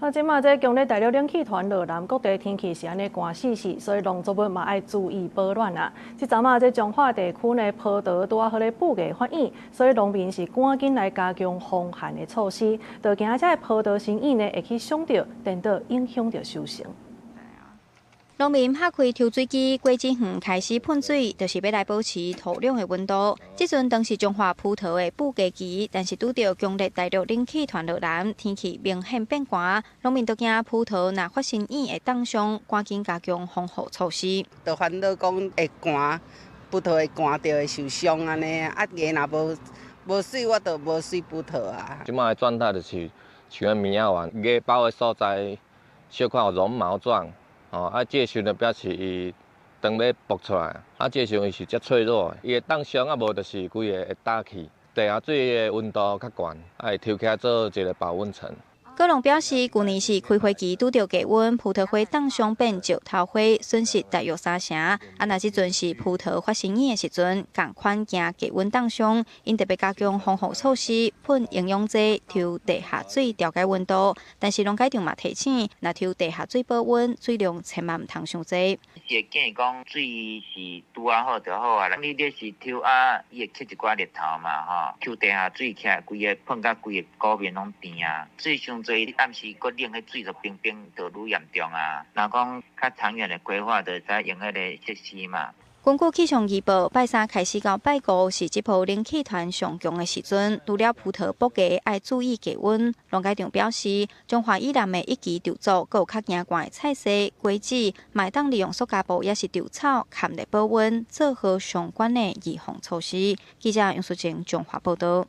啊，這馬這強烈大陸冷氣團落南，各地天氣是按呢寒死死，所以農作物嘛愛注意保暖啊。這陣仔這彰化地區呢，葡萄拄仔好咧布芽發莖，所以農民是趕緊來加強防寒的措施，就驚這个葡萄新葉呢會去傷著，顛倒影響著收成。農民拍開抽水機，果子園開始噴水，就是欲來保持土壤的溫度。這陣當是彰化葡萄的布芽期，但是拄著強烈大陸冷氣團落南，天氣明顯變寒，農民都驚葡萄若發新葉會凍傷，趕緊加強防護措施。就煩惱講會寒，葡萄會寒著會受傷按呢，啊芽若無無媠，我就無媠葡萄啊。這馬的狀態就是像棉仔丸，芽包的所在小可有絨毛狀。哦，啊，這个時陣表示伊當欲爆出來，啊，這个時陣伊是遮脆弱的，伊會凍傷啊，無就是規个會焦去。地下水的溫度較懸，啊，會抽起來做一个保溫層。果農表示，舊年是開花期拄著低溫，葡萄花凍傷變石頭花，損失大約三成。啊，若這陣是葡萄發新葉的時陣，仝款驚低溫凍傷，𪜶特別加強防護措施，噴營養劑，抽地下水調節溫度。但是農改場嘛提醒，若抽地下水保溫，水量千萬毋通傷濟。是會建議講水是拄仔好就好啊，你這是抽啊，伊會吸一寡日頭嘛吼，抽地下水起來，規个噴甲規个果面攏甜啊，水傷濟，你暗時閣冷，彼水就冰冰，就愈嚴重啊。若講較長遠的規劃，就會使用彼个設施嘛。根據氣象預報，拜三開始到拜五是這波冷氣團上強的時陣，除了葡萄剝芽愛注意低溫。農改場表示，彰化以南的一期稻作，閣有較驚寒的菜薒、果子，嘛會當利用塑膠布抑是稻草蓋熱保溫，做好相關的預防措施。記者楊淑靜彰化報道。